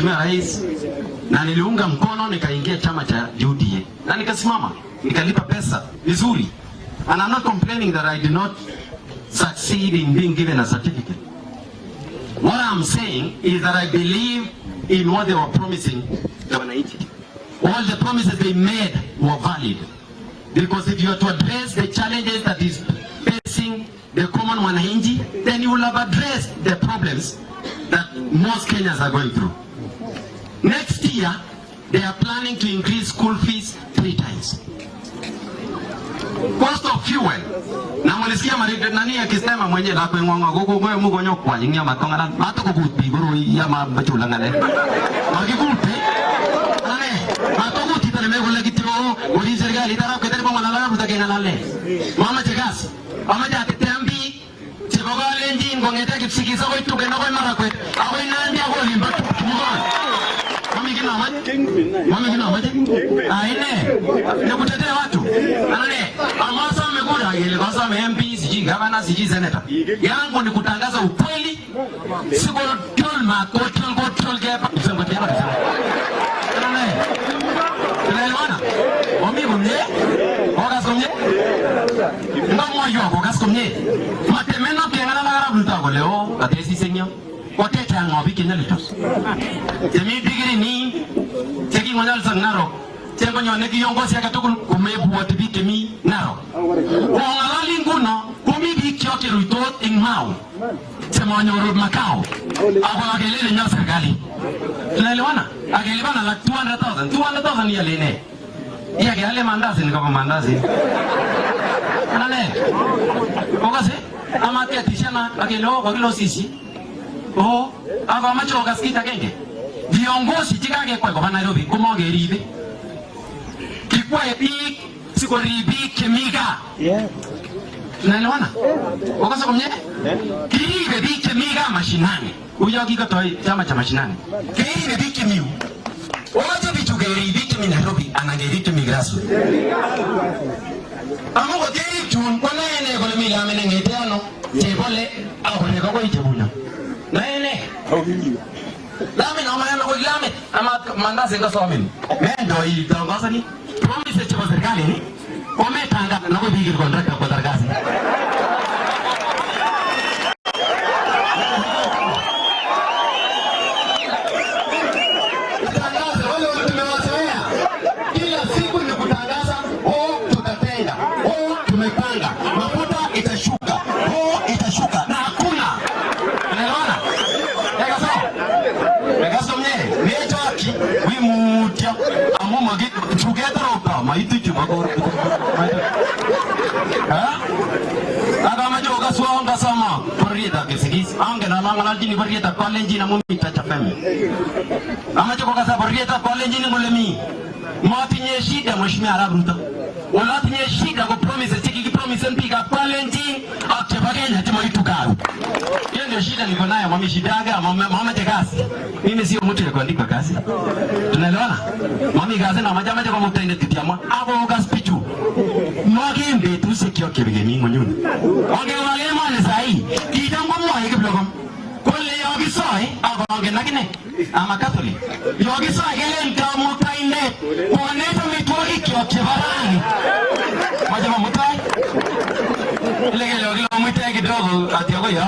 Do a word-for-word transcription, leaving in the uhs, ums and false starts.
Mheshimiwa Rais, na niliunga mkono, nikaingia chama cha U D A. Na nikasimama, nikalipa pesa vizuri. And I'm not complaining that I did not succeed in being given a certificate. What I'm saying is that I believe in what they were promising the wananchi. All the promises they made were valid. Because if you are to address the challenges that is facing the common mwananchi, then you will have addressed the problems that most Kenyans are going through. Next year, they are planning to increase school fees three times. Cost of fuel. Na mulisikia Mari-, nani akisema mwenye la kwe ng'ong'o, gogo, gogo, mugo nyokwa, ingia matongana, matokugut bi, guru, ya ma-, machula ngale. Magigute. Ane, matokugut itale me gula kitiro, guri serikali, itara, ketari, pamala, la, buta, kengalale. Mamache gas. Mamache atetembi. Chebo Kalenjin kong'ete Kipsigis akoi Tugen akoi Marakwet akoi Nandi akoi olin bo Tugen. Mami kit ne amache. Mami kit ne amache. Ai ne. Ne kutetea watu. Anan ne. Ama asome kura kele kasome M P sijui governor sijui senator. Yangu ni kutangaza ukweli. Siko Tol ma, ko tol, ko tol ke pa, kusema, kusema, kusema. Tunaelewana? Tunaelewana? Omi komie? Ogas komie? Nga mo yo, ogas komie? Mate meno ke ngana la Arap Ruto kole o, kate si sengyo. Kote te ango bi kinyalitos. Temi digiri ni, teki ngonyal sang Narok. Tengo nyone ki yongo sia katukul, kumebu watibi kemi Narok. Ong'alali nguno, kumi bi kio kiruitot ing Mau. Sema nyoru makao. Ako akele le nyo serikali. Tunaelewana? Akele bana like two hundred thousand. Two hundred thousand ya lene. Ya ke ale mandazi ni kama mandazi. Anale. Okase? Ama ke tishana akele o kokilo sisi. O, ako amacho kaskita kenge. Viongozi chika ke kwa kwa Nairobi. Kumo keribe. Kikwa epi Sikorib biik che mi gaa. Yeah. Tunaelewana? Okase komie? Kiribe biik che mi gaa mashinani. Uyo kikotoi chama cha mashinani. Kiribe biik che mi yu. Omache bichu kerib biik che mi Nairobi anan kerib che mi grassroots. Amu kot kerib chun, konae ne kole mi lami ne ng'ete ano, che bole, ak kole kakoi che bunyo. Nae ne? Lami no mayan ko lami, ama mandazi ngo somin. Mendo i tongosani. Promise chebo serikali ni. Kometangaza no ko bigir contract ko targasi. Tangaza wale watu tumewazoea. Kila siku ni kutangaza, "Oh, tutatenga. Oh, tumepanga. Mafuta itashuka." Oh, itashuka. Na hakuna. Unaelewana? Eka sawa? Eka sawa mie. Mie choki. Wi mutia. Amu magi. Chugeta rota. Maiti chuma kor. Ha? Aga majo kaswa onga sama. Parieta Kipsigis. Ange na langa lalji ni parieta Kalenjin amu mita chapem. Amajo kasa parieta Kalenjin ni mulemi. Matinye shida, Mheshimiwa Arap Ruto. Wala tinye shida kwa promises, cheki ki promise M P ka Kalenjin, ak chebo Kenya, chimo itu karu. Hiyo ndio shida niko nayo, mami shida aga, mama, mama chekasi. Mimi sio mtu ya kuandikwa kazi. Tunaelewana? Mami kazi na maja maja kwa mutende tutiamwa. Ako kazi pichu. Mwagi mbe tu se kio kebege mi ngonyuni. Onge wale mwane sahi. Kitango mwa hiki blokom. Kole yoki soe, ako onge nakine. Ama Catholic. Yoki sa kelen Kamuktaindet. Konech amitwogikyok chebo rani. Mache ma mutai. Ile kele yoki lo mutai kidogo ati akoi yo.